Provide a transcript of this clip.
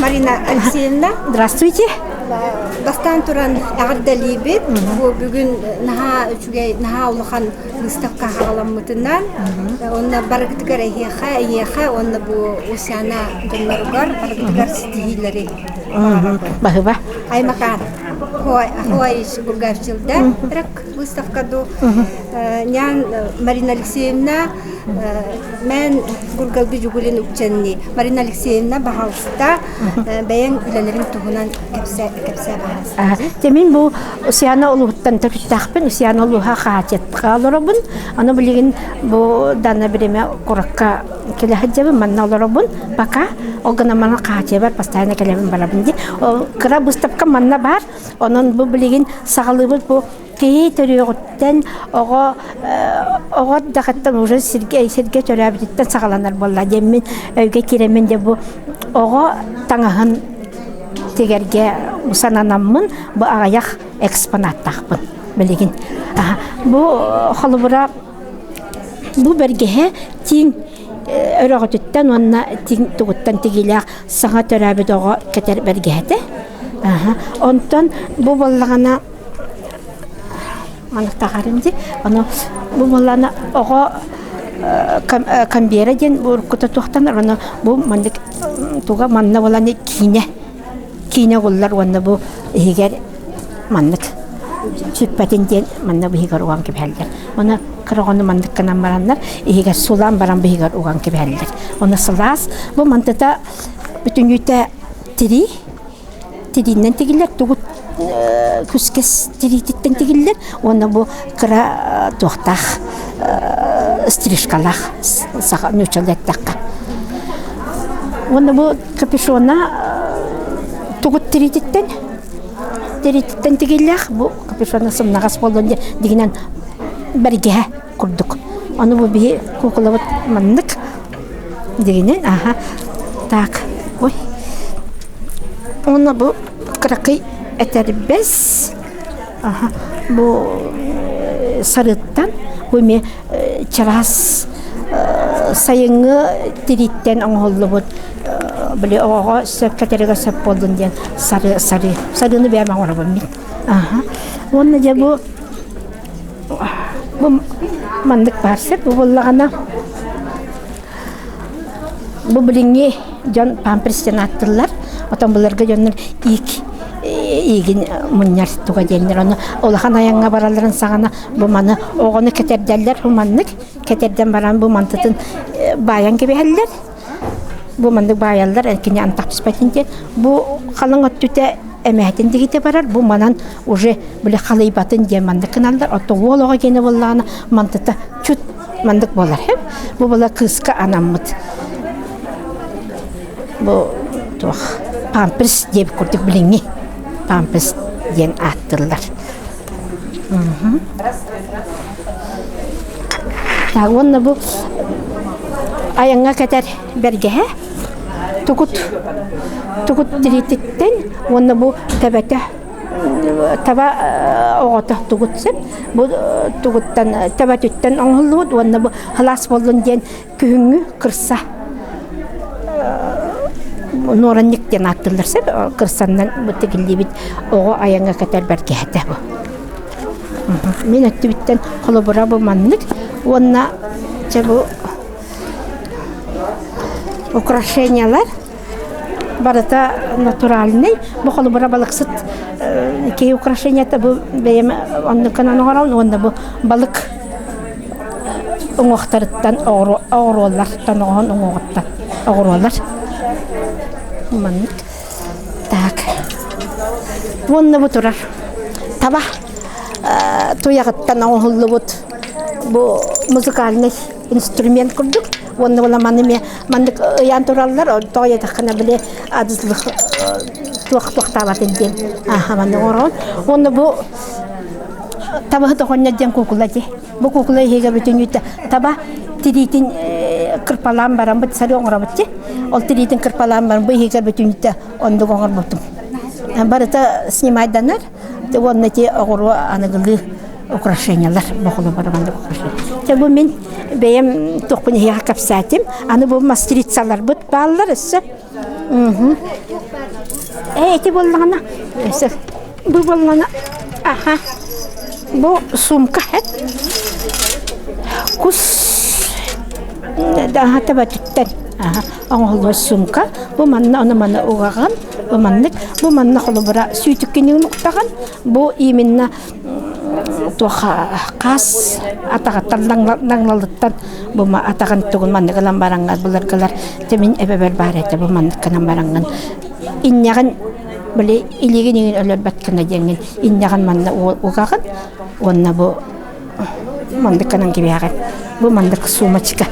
Марина Алексеевна. Здравствуйте. Бастаан туран эҕэрдэлиибит. Бу бүгүн наһаа үчүгэй, наһаа улахан выставка хаҕаламмытынан. Онно барыгытыгар эһиэхэ, эйиэхэ уонна бу Усяна дьонноругар барыгытыгар ситиһиилэри Баһыба. Аймакаан. Хуаиш Бургавчилда выставка ду. Нян Марина Алексеевна Мэн Гургалби Жугулин укчанни Марина Алексеевна баһалыста бэйэҥ үлэлэрин туһунан кэпсээ кэпсээ баһалыста. Мин бу Усяна улууһуттан төрүттээхпин. Усяна улууһа хаачетка олоробун. Аны билигин бу данное время куракка кэлэ сылдьабын, манна олоробун пока. Ол гынан манна хаачыйабар постоянно кэлэбин барабын дии. Ол кыра выставка манна баар. Онон бу билигин саҕалыыбыт бу Киһи төрүөҕүттэн оҕо оҕо эрдэҕиттэн уже сиргэ сиргэ төрөөбүтүттэн саҕаланар буолла диэммин өйгө киирэммин дьэ бу оҕо таҥаһын тигэргэ сананаммын бу аҕыйах экспонаттаахпын билигин. Бу холобура бу бэргэһэ тииҥ өрөҕөтүттэн уонна тиҥ тугуттан тигиилээх саҥа төрөөбүт оҕо кэтэр бэргэһэтэ. Онтон бу буоллаҕына Маннык таһаарым дии. Ону бу буоллаҕына оҕо камбера диэн уруккута туохтанар ону бу маннык туга манна буолан киинэ киинэ угуллар уонна бу иһигэр маннык сүппэтин диэн манна бу иһигэр уган кэбиһэллэр. Ону кыра оҕону маннык гынан бараннар иһигэр сулаан баран бу иһигэр уган кэбиһэллэр. Ону сылаас бу мантыта бүтүннүүтэ тирии тириинэн тигиллэр тугут күскэс тириититтэн тигиллэр уонна бу кыра туохтаах стрижкалаах саха нууччалыы эттэххэ уонна бу капюшона тугут тириититтэн тириититтэн тигиллээх бу капюшона сымнаҕас буоллун диэн дигинэн бэргэһэ курдук ону бу биһи куукулабыт маннык дигинэн аха так ой уонна бу кыракый этэрбэс аха бу сарыттан бу эмиэ чараас сайыҥҥы тирииттэн оҥоһуллубут били оҕоҕо сөп кэтэригэр сөп буоллун диэн сары сары сарыыны бэйэм оҥоробун мин аха уонна дьэ бу Бу маннык баар сөп бу буоллаҕына бу билиҥҥи дьон памперс диэн ааттыыллар. Отон былыргы дьоннор иик иигин мунньар туга диэннэр ону улахан айаҥҥа баралларын саҕана бу маны оҕону кэтэрдэллэр бу маннык кэтэрдэн баран бу мантытын баайан кэбиһэллэр Бу маннык баайаллар кини антах түспэтин диэн. Бу халыҥ өттүтэ эмэһэтин дигитэ барар. Бу манан уже били халыйбатын диэн маннык гыналлар. Оттон уол оҕо гиэнэ буоллаҕына мантыта чут маннык буолар. Бу була кыыска анаммыт. Бу туох памперс диэбит курдук билиҥҥи памперс диэн ааттыыллар. Так, уонна бу айаҥҥа кэтэр бэргэһэ тугут тугут тириититтэн уонна бу төбөтө таба оҕото тугут сөп бу тугуттан төбөтүттэн оҥоһуллубут уонна бу халаас буоллун диэн күһүҥҥү кырса нуоранньык диэн ааттыыллар сөп кырсаннан бу тигиллибит оҕо айаҥҥа кэтэр бэргэһэтэ бу Мин өттүбүттэн холобура бу маннык уонна чэ бу украшениялар барыта натуральный. Бу холобура балыксыт киһи украшенията бу бэйэм оннукканан оҥоробун уонна бу балык уҥуохтарыттан оҕуруоллар тоноҕоһун уҥуоҕуттан оҕуруолар маннык Так. Уонна бу турар таба туйаҕыттан оҥоһуллубут бу музыкальный инструмент курдук. Уонна була маны эмиэ маннык ыйаан тураллар, тоҕо диэтэххинэ били адызлых туох туохтаабатын диэн аха маннык оҥороҕун. Уонна бу табаһыт оҕонньор диэн куукула дии. Бу куукула иһигэ бүтүннүүтэ таба тириитин кырпалаан баран бу сары оҥоробут дии. Ол тириитин кырпалаан баран бу иһигэр бүтүннүүтэ оннук оҥорбутум. Барыта снимайданар уонна ити оҕуруо аныгылыы украшениялар бохолобор маннык украшения. Те бу мин бэйэм туохпун иһиэхэ кэпсээтим. Аны бу мастерицаларбыт бааллар өссө. Ээ ити буоллаҕына бу буоллаҕына аха бу сумка кус төбөтүттэн оҥоһуллар сумка бу манна ону маны угаҕын бу маннык бу манна холобура сүүтүккүнүн уктаҕын бу именно туох хаас атаҕыттан лаҥлалыттан бу атаҕын тугун маннык ылан бараҥҥар былыргылар мин эбэбэр баар этэ бу маннык гынан бараҥҥын иннэҕин били илиигин иҥин өлөрбөт гына диэҥҥин иннэҕин манна угаҕын уонна бу маннык гынан кэбиһэҕин бу маннык сумочка.